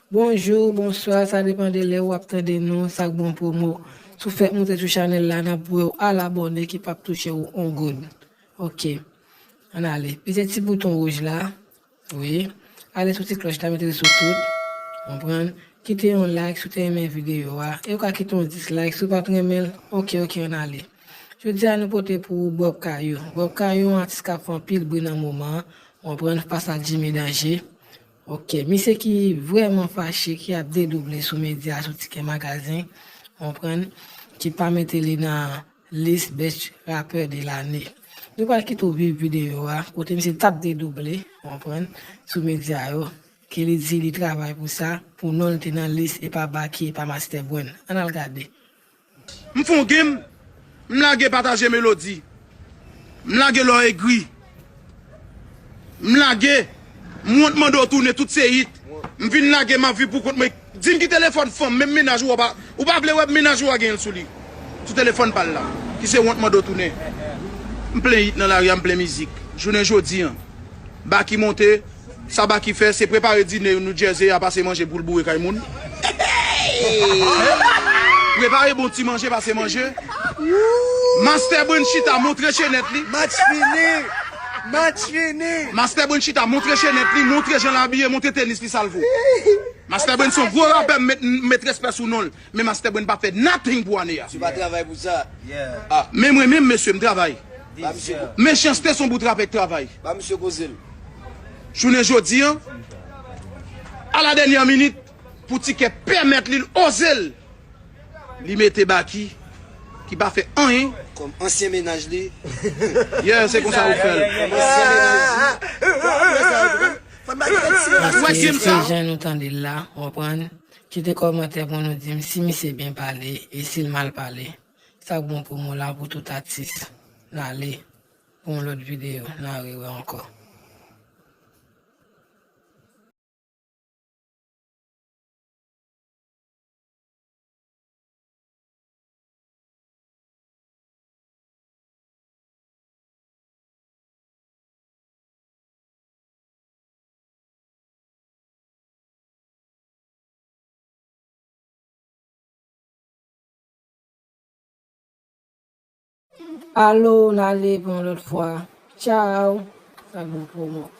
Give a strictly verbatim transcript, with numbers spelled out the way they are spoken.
Bonjou, bonswa, sa depann de lè w ap tande nou, sa k bon pou ou. Si w fèk moute sou chanèl la, n ap voye w al abòne ki p ap touche w on goud. Ok, ann ale. Peze ti bouton wouj la. Wi. Ale sou ti klòch la, mete l sou tout. Konprann? Kite yon like si w te renmen videyo a. E ou ka kite yon dislike si w pa t renmen l. Ok, ok, ann ale. Jodi a, nou pote pou ou Bob Kayou. Bob Kayou, yon atis k ap fè anpil bri nan moman an. Konprann? Fas a Jimmy Danger. Ok, misye ki vrèman fache, ki ap dedouble sou medya, sou Ticket Magazine, konprann, ki pa mete li nan lis best rapper de l'année. Nou pral kite w viv videyo a, kote misye t ap dedouble, konprann, sou medya yo, ke li di li travay pou sa, pou non l te nan lis, e pa Baky, e pa Master Brain. Ann al gade. M fè yon game, m lage pataje melodi. M lage lò egri. M lage, m wont mande w tounen tout se hit. M vin lage m ap viv pou kont mwen. Di m ki telefòn fanm, menm mennaj ou a pa, ou pa vle wè mennaj ou a gen l sou li. Sou telefòn pa l la. Ki se wont mande w tounen. M plen hit nan lari a, m plen mizik. Jounen jodi an. Baky monte, sa Baky fè, se prepare dine yo New Jersey a, pase manje pou l boure kay moun. Prepare bon ti manje, pase manje. Master Brain chita, montre chenèt li. Match fini! Match fini! Master Brain chita, montre chenèt li, montre jan l abiye, montre tenis li, sa l vo. Master Brain se yon gwo rapè, m met, m met respè sou non l. Men Master Brain pa fè nothing pou ane a. Ou pa travay pou sa. Ah, men mwen menm, mesye, m travay. Ba misye, Mechanste se yon bout rapè k travay. Ba misye koze l. Jounen jodi an, a la dènyè minit, pou Ticket pèmèt li, l oze l. Li mete Baky, ki pa fè anyen. Kòm ansyen mennaj li. Yeah, se konsa ou fè l. Kòm ansyen mennaj li. Fò n ba li tèt siraj. Paske se jan nou tande l la, w konprann? Kite kòmantè pou nou di m si misye byen pale e si l mal pale. Sa k bon pou mwen la pou tout atis. N ale pou yon lòt videyo, n a rewè ankò. Alo, n ale pou yon lòt fwa. Tchaw. Sa bon pou mwen.